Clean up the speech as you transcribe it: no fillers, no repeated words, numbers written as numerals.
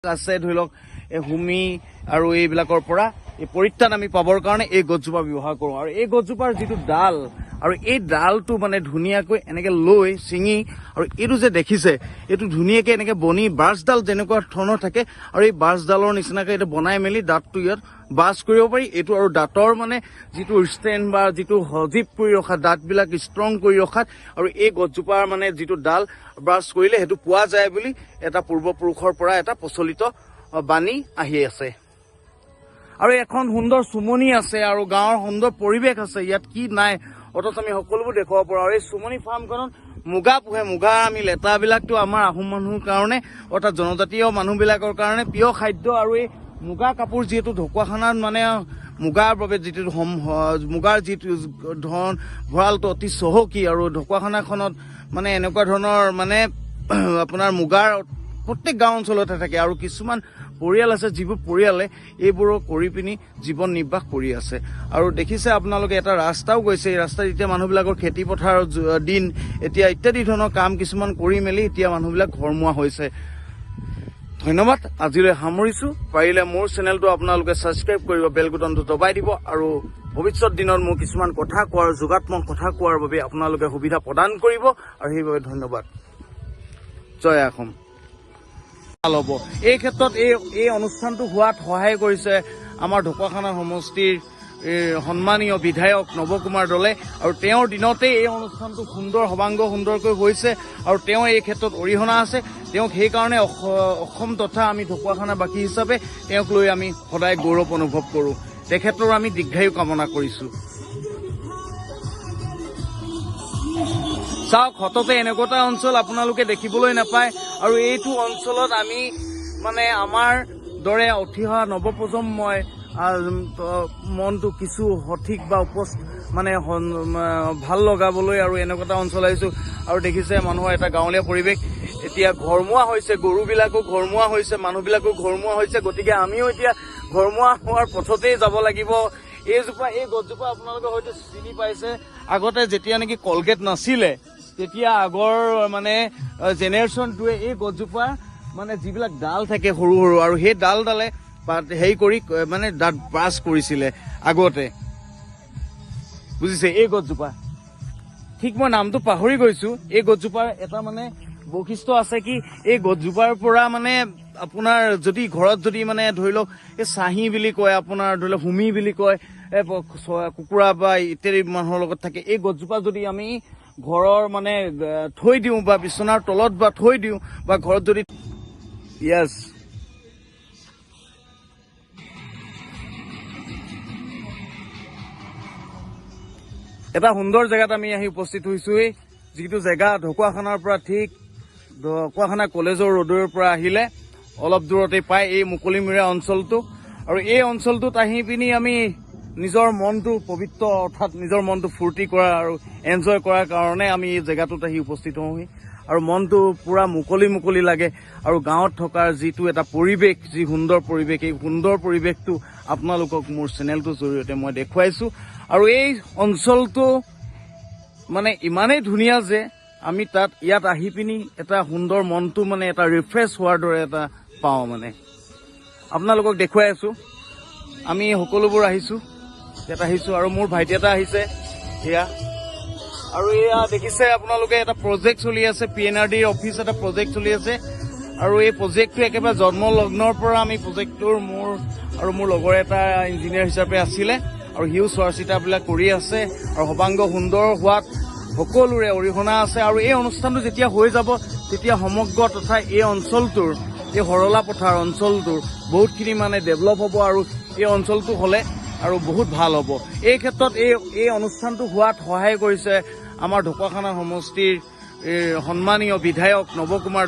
আছে ধৰি লওক এই হুমি আৰু এইবিলাকৰ পৰা এই পৰিত্ৰাণ আমি পাবৰ কাৰণে এই গছজোপা ব্যৱহাৰ কৰোঁ। আৰু এই গছজোপাৰ যিটো ডাল, আৰু এই ডালটো মানে ধুনীয়াকৈ এনেকে লৈ ছিঙি, আৰু এইটো যে দেখিছে এইটো ধুনীয়াকৈ এনেকে বনি ব্ৰাছডাল যেনেকুৱা ধৰণৰ থাকে, আৰু এই ব্ৰাছডালৰ নিচিনাকৈ এইটো বনাই মেলি দাঁতটো ইয়াত ব্ৰাছ কৰিব পাৰি এইটো। আৰু দাঁতৰ মানে যিটো ষ্ট্ৰেংথ বা যিটো সজীৱ কৰি ৰখা, দাঁতবিলাক ষ্ট্ৰং কৰি ৰখাত আৰু এই গছজোপাৰ মানে যিটো ডাল ব্ৰাছ কৰিলে সেইটো পোৱা যায় বুলি এটা পূৰ্বপুৰুষৰ পৰা এটা প্ৰচলিত বাণী আহি আছে। আৰু এখন সুন্দৰ চুমনি আছে আৰু গাঁৱৰ সুন্দৰ পৰিৱেশ আছে, ইয়াত কি নাই, অথচ আমি সকলোবোৰ দেখুৱাব পাৰোঁ। আৰু এই চুমনি ফাৰ্মখনত মুগা পোহে। মুগা আমি লেটাবিলাকতো আমাৰ আহোম মানুহৰ কাৰণে অৰ্থাৎ জনজাতীয় মানুহবিলাকৰ কাৰণে প্ৰিয় খাদ্য। আৰু এই মুগা কাপোৰ যিহেতু ঢকুৱাখানাত মানে মুগাৰ বাবে যিটো মুগাৰ যিটো ধন ভঁৰালটো অতি চহকী, আৰু ঢকুৱাখানাখনত মানে এনেকুৱা ধৰণৰ মানে আপোনাৰ মুগাৰ প্ৰত্যেক গাঁও অঞ্চলতে থাকে। আৰু কিছুমান পৰিয়াল আছে যিবোৰ পৰিয়ালে এইবোৰৰ কৰি পিনি জীৱন নিৰ্বাহ কৰি আছে। আৰু দেখিছে আপোনালোকে এটা ৰাস্তাও গৈছে, এই ৰাস্তাত এতিয়া মানুহবিলাকৰ খেতি পথাৰৰ দিন, এতিয়া ইত্যাদি ধৰণৰ কাম কিছুমান কৰি মেলি এতিয়া মানুহবিলাক ঘৰমুৱা হৈছে। ধন্যবাদ, আজিলৈ সামৰিছোঁ। পাৰিলে মোৰ চেনেলটো আপোনালোকে ছাবস্ক্ৰাইব কৰিব, বেল বুটনটো দবাই দিব, আৰু ভৱিষ্যত দিনত মোৰ কিছুমান কথা কোৱাৰ, যোগাত্মক কথা কোৱাৰ বাবে আপোনালোকে সুবিধা প্ৰদান কৰিব, আৰু সেইবাবে ধন্যবাদ। জয় অসম। ভাল হ'ব। এই ক্ষেত্ৰত এই অনুষ্ঠানটো হোৱাত সহায় কৰিছে আমাৰ ঢকুৱাখানা সমষ্টিৰ এই সন্মানীয় বিধায়ক নৱ কুমাৰ দলে, আৰু তেওঁৰ দিনতেই এই অনুষ্ঠানটো সুন্দৰ সৰ্বাংগ সুন্দৰকৈ হৈছে, আৰু তেওঁ এই ক্ষেত্ৰত অৰিহণা আছে। তেওঁক সেইকাৰণে অসম তথা আমি ঢকুৱাখানাবাসী হিচাপে তেওঁক লৈ আমি সদায় গৌৰৱ অনুভৱ কৰোঁ। তেখেতৰ আমি দীৰ্ঘায়ু কামনা কৰিছোঁ। চাওক, সততে এনেকুৱা এটা অঞ্চল আপোনালোকে দেখিবলৈ নাপায়, আৰু এইটো অঞ্চলত আমি মানে আমাৰ দৰে উঠি অহা নৱপ্ৰজন্মই মনটো কিছু সঠিক বা মানে ভাল লগাবলৈ আৰু এনেকুৱা এটা অঞ্চল আহিছোঁ। আৰু দেখিছে মানুহৰ এটা গাঁৱলীয়া পৰিৱেশ এতিয়া ঘৰমুৱা হৈছে, গৰুবিলাকো ঘৰমুৱা হৈছে, মানুহবিলাকো ঘৰমুৱা হৈছে, গতিকে আমিও এতিয়া ঘৰমুৱা হোৱাৰ পথতেই যাব লাগিব। এই গছজোপা আপোনালোকে হয়তো চিনি পাইছে। আগতে যেতিয়া নেকি কলগেট নাছিলে, তেতিয়া আগৰ মানে জেনেৰেশ্যনটোৱে এই গছজোপা মানে যিবিলাক ডাল থাকে সৰু সৰু, আৰু সেই ডালডালে হেৰি কৰি মানে দাঁত ব্ৰাছ কৰিছিলে আগতে, বুজিছে। এই গছজোপা ঠিক মই নামটো পাহৰি গৈছো। এই গছজোপাৰ এটা মানে বৈশিষ্ট্য আছে কি, এই গছজোপাৰ পৰা মানে আপোনাৰ যদি ঘৰত যদি মানে ধৰি লওক এই চাহি বুলি কয়, আপোনাৰ ধৰি লওক হুমি বুলি কয়, এই কুকুৰা বা ইত্যাদি মানুহৰ লগত থাকে, এই গছজোপা যদি আমি ঘৰৰ মানে থৈ দিওঁ বা বিচনাৰ তলত বা থৈ দিওঁ বা ঘৰত যদি য়েছ এটা সুন্দৰ জেগাত আমি আহি উপস্থিত হৈছোঁহি, যিটো জেগা ঢকুৱাখানাৰ পৰা ঠিক ঢকুৱাখানা কলেজৰ ৰোডৰ পৰা আহিলে অলপ দূৰতে পায় এই মুকলিমূৰীয়া অঞ্চলটো। আৰু এই অঞ্চলটোত আহি পিনি আমি নিজৰ মনটো পবিত্ৰ অৰ্থাৎ নিজৰ মনটো ফূৰ্তি কৰা আৰু এনজয় কৰাৰ কাৰণে আমি এই জেগাটোত আহি উপস্থিত হওঁহি, আৰু মনটো পূৰা মুকলি মুকলি লাগে। আৰু গাঁৱত থকাৰ যিটো এটা পৰিৱেশ, যি সুন্দৰ পৰিৱেশ, এই সুন্দৰ পৰিৱেশটো আপোনালোকক মোৰ চেনেলটোৰ জৰিয়তে মই দেখুৱাইছোঁ। আৰু এই অঞ্চলটো মানে ইমানেই ধুনীয়া যে আমি ইয়াত আহি পিনি এটা সুন্দৰ মনটো মানে এটা ৰিফ্ৰেছ হোৱাৰ দৰে এটা পাওঁ। মানে আপোনালোকক দেখুৱাই আছোঁ, আমি সকলোবোৰ আহিছোঁ, ইয়াত আহিছোঁ, আৰু মোৰ ভাইটি এটা আহিছে এয়া। আৰু এয়া দেখিছে আপোনালোকে এটা প্ৰজেক্ট চলি আছে, পি এন আৰ ডিৰ অফিচ এটা প্ৰজেক্ট চলি আছে। আৰু এই প্ৰজেক্টটো একেবাৰে জন্ম লগ্নৰ পৰা আমি প্ৰজেক্টটোৰ মোৰ আৰু মোৰ লগৰ এটা ইঞ্জিনিয়াৰ হিচাপে আছিলে, আৰু সিও চোৱা চিতাবিলাক কৰি আছে, আৰু সৰ্বাংগ সুন্দৰ হোৱাত সকলোৰে অৰিহণা আছে। আৰু এই অনুষ্ঠানটো যেতিয়া হৈ যাব তেতিয়া সমগ্ৰ তথা এই অঞ্চলটোৰ, এই সৰলা পথাৰ অঞ্চলটোৰ বহুতখিনি মানে ডেভেলপ হ'ব, আৰু এই অঞ্চলটো হ'লে আৰু বহুত ভাল হ'ব। এই ক্ষেত্ৰত এই অনুষ্ঠানটো হোৱাত সহায় কৰিছে আমাৰ ঢকুৱাখানা সমষ্টিৰ এই সন্মানীয় বিধায়ক নৱ কুমাৰ